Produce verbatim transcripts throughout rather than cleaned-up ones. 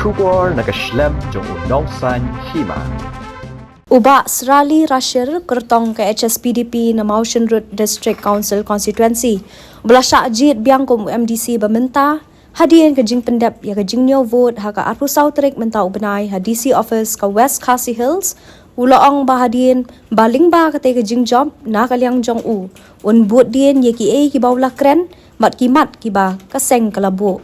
Khubor na ka shlem jong u Nongsaiñ Hima. U Bah Srali Rashir, kyrtong ka H S P D P na Mawshynrut District Council Constituency, uba la shah jied biang kum u M D C ba mynta, hadien ka jingpyndep ïa ka jingñiew vote ha ka arphew saw tarik mynta u bnai ha D C office ka West Khasi Hills, u la ong ba hadien ba lyngba kata ka jingjop na ka liang jong u, un bud dien ïa kiei kiba u la kren bad ki mat kiba ka seng ka la buh.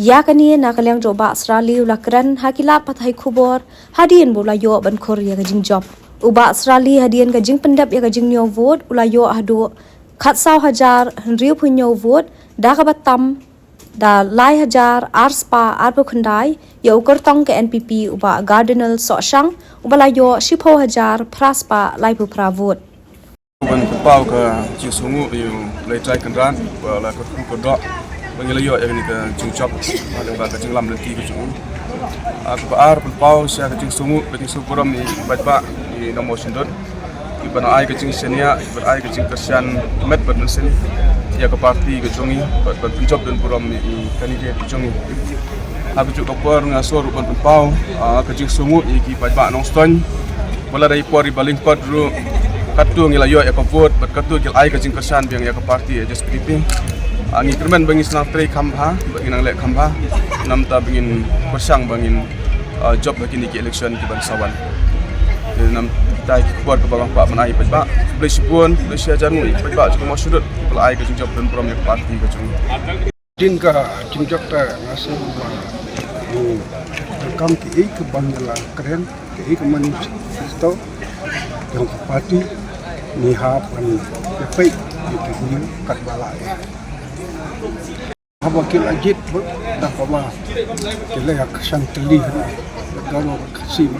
Ïa kane na ka liang jong u Bah Srali u la kren ha ki lad pathai khubor hadien ba u la ïoh ban khur ïa ka jingjop. U Bah Srali hadien ka jingpyndep ïa ka jingñiew vote u la ïoh haduh khatsaw hajar hynriewphew hynñiew vote, da kaba tam da lai hajar arspah arphew khyndai ïa u kyrtong ka N P P u Bah Cardinal Sohshang, uba la ïoh shiphew hajar phraspah laiphew phra vote. Ban pynpaw ka jingsngewnguh ïa u Blei Trai Kynrad ba la kyrkhu kyrdoh ba ngi la ïoh ïa kane ka jingjop ha lyngba ka jinglam lynti ka jong u. Ah, kaba ar, pynpaw sha ka jingsngewnguh, ka jingsngewnguh burom ïa i paidbah i Nongmawshynrut, kiba nang ai ka jingshaniah, kiba ai ka jingkyrshan met bad mynsiem ïa ka party ka jong ngi bad ban pynjop don burom ïa i candidate ka jong ngi. Ha kajuh ka por nga sngew ruh ban pynpaw, ah, ka jingsngewnguh ïa ki paidbah Nongstoiñ. Ba la dei por iba lyngkot ruh, katto ngi la ïoh ïa ka vote bad katto ki la ai ka jingkyrshan biang ïa ka party H S P D P. Ah, ngi kyrmen ba ngin sdang trei kham bha bad ngin nang leh kham bha, namar ba ngin pyrshang ba ngin, ah, jop ha kine ki election kiban sa wan. Te namar kita ki khubor kaba nga kwah ban ai ïa i paidbah. Khublei shibun, khublei shihajar nguh ïa i paidbah jong ka Mawshynrut kiba la ai ka jingjop don burom ïa ka party ka jong ngi. Hadien ka jingjop te nga sngew ba, hmm, donkam kiei kiba ngi la kren, kiei ka manifesto jong ka party, ngi hap ban ïapeit ïa ki briew katba lah ïa. Haba ki la jied vote da kaba ki la ïa kyrshan tylli, da kaba ka sim.